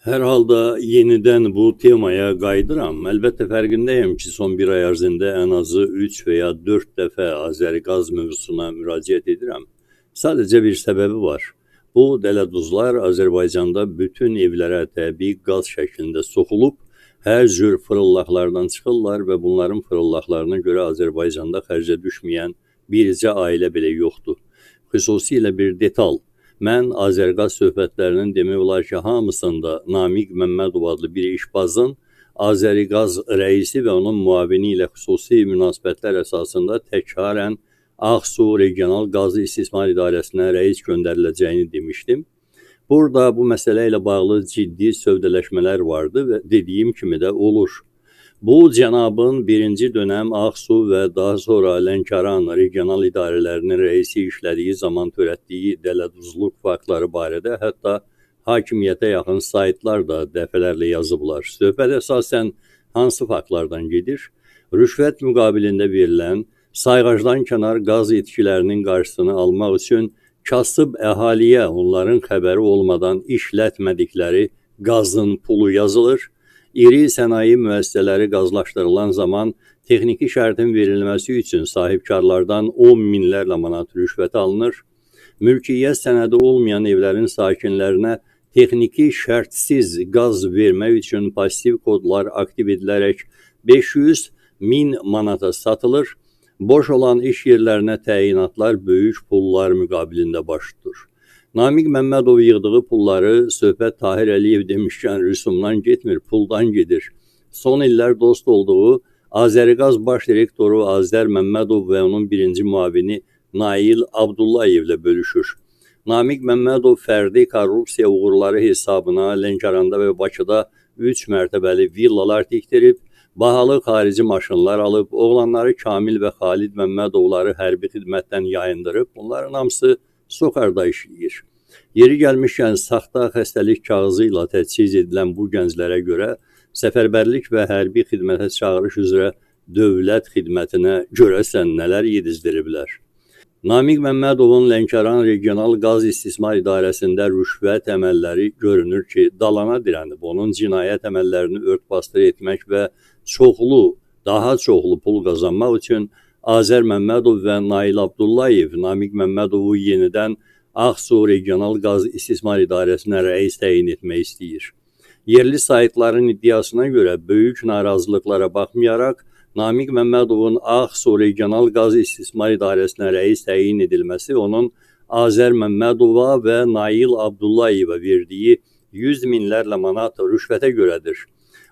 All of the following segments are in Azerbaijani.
Hər halda yenidən bu temaya qayıdıram. Əlbəttə fərqindəyəm ki, son bir ay ərzində ən azı 3 və ya 4 dəfə Azəriqaz mövzusuna müraciət edirəm. Sadəcə bir səbəbi var. Bu dələduzlar Azərbaycanda bütün evlərə təbii qaz şəklində soxulub, hər cür fırıldaqlardan çıxırlar və bunların fırıldaqlarına görə Azərbaycanda xərcə düşməyən bircə ailə belə yoxdur. Xüsusilə bir detal. Mən Azərqaz söhbətlərinin demək olar ki, hamısında Namiq Məmmədov adlı bir işbazın Azəriqaz rəisi və onun müavini ilə xüsusi münasibətlər əsasında təkrarən Ağsu Regional Qaz İstismar İdarəsinə rəis göndəriləcəyini demişdim. Burada bu məsələ ilə bağlı ciddi sövdələşmələr vardı və dediyim kimi də olur. Bu cənabın birinci dönəm Ağsu və daha sonra Lənkəran regional idarələrinin rəisi işlədiyi zaman törətdiyi dələduzluq faktları barədə hətta hakimiyyətə yaxın saytlar da dəfələrlə yazıblar. Söhbət əsasən hansı faktlardan gedir? Rüşvət müqabilində verilən sayğacdan kənar qaz itkilərinin qarşısını almaq üçün kasıb əhaliyə onların xəbəri olmadan işlətmədikləri qazın pulu yazılır. İri sənaye müəssisələri qazlaşdırılan zaman texniki şərtin verilməsi üçün sahibkarlardan 10 minlərlə manat rüşvət alınır. Mülkiyyət sənədi olmayan evlərin sakinlərinə texniki şərtsiz qaz vermək üçün pasiv kodlar aktiv edilərək 500 min manata satılır. Boş olan iş yerlərinə təyinatlar böyük pullar müqabilində baş tutur. Namiq Məmmədov yığdığı pulları söhbət Tahir Əliyev demişkən rüsumdan getmir, puldan gedir. Son illər dost olduğu Azəriqaz baş direktoru Azər Məmmədov və onun birinci müavini Nail Abdullayevlə bölüşür. Namiq Məmmədov fərdi korrupsiya uğurları hesabına Lənkəranda və Bakıda 3 mərtəbəli villalar tikdirib, bahalı xarici maşınlar alıb, oğlanları Kamil və Xalid Məmmədovları hərbi xidmətdən yayındırıb, bunların hamısı Sokarda işləyir. Yeri gəlmişkən saxta xəstəlik kağızı ilə təchiz edilən bu gənclərə görə səfərbərlik və hərbi xidmətə çağırış üzrə dövlət xidmətinə görəsən nələr yedizdiriblər. Namiq Məmmədovun Lənkəran Regional Qaz İstismar İdarəsində rüşvət əməlləri görünür ki, dalana dirənib. Onun cinayət əməllərini ört-basdır etmək və çoxlu, daha çoxlu pul qazanmaq üçün Azər Məmmədov və Nail Abdullayev Namiq Məmmədovu yenidən Ağsu Regional Qaz İstismar İdarəsinə rəis təyin etmək istəyir. Yerli saytların iddiasına görə böyük narazılıqlara baxmayaraq Namiq Məmmədovun Ağsu Regional Qaz İstismar İdarəsinə rəis təyin edilməsi onun Azər Məmmədova və Nail Abdullayevə verdiyi 100 minlərlə manat rüşvətə görədir.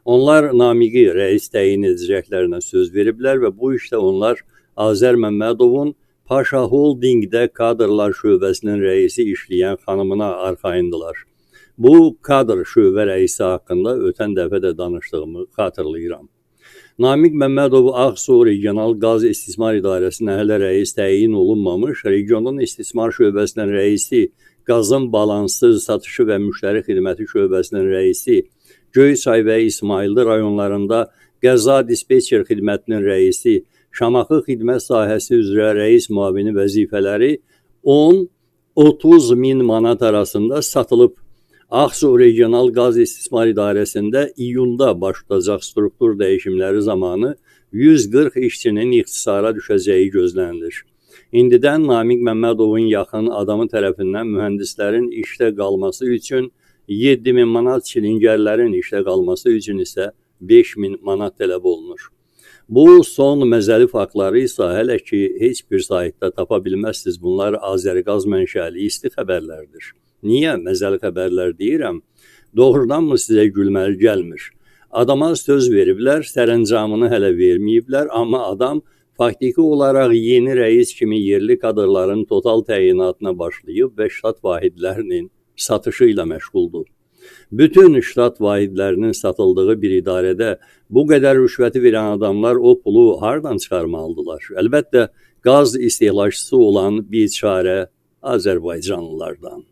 Onlar Namiqi rəis təyin edəcəklərinə söz veriblər və bu işdə onlar Azər Məmmədovun Paşa Holdingdə kadrlar şöbəsinin rəisi işləyən xanımına arxayındılar. Bu kadr şöbə rəisi haqqında ötən dəfə də danışdığımı xatırlayıram. Namiq Məmmədov Ağsu Regional Qaz İstismar İdarəsinə hələ rəis təyin olunmamış, regionun istismar şöbəsinin rəisi, qazın balanssız satışı və müştəri xidməti şöbəsinin rəisi, Göyçay və İsmayıllı rayonlarında qəza dispetçer xidmətinin rəisi, Şamaxı xidmət sahəsi üzrə rəis müavini vəzifələri 10-30 min manat arasında satılıb. Ağsu Regional Qaz İstismar İdarəsində iyunda baş tutacaq struktur dəyişimləri zamanı 140 işçinin ixtisara düşəcəyi gözlənilir. İndidən Namiq Məmmədovun yaxın adamı tərəfindən mühəndislərin işdə qalması üçün 7 min manat, çilingərlərin işdə qalması üçün isə 5 min manat tələb olunur. Bu son məzəli faktları isə hələ ki heç bir saytda tapa bilməzsiniz. Bunlar Azəriqaz mənşəli isti xəbərlərdir. Niyə məzəli xəbərlər deyirəm? Doğrudanmı sizə gülməli gəlmir? Adama söz veriblər, sərəncamını hələ verməyiblər, amma adam faktiki olaraq yeni rəis kimi yerli kadrların total təyinatına başlayıb və ştat vahidlərinin satışı ilə məşğuldur. Bütün ştat vahidlərinin satıldığı bir idarədə bu qədər rüşvəti verən adamlar o pulu hardan çıxarmalıdırlar? Əlbəttə, qaz istehlakçısı olan biçarə Azərbaycanlılardan.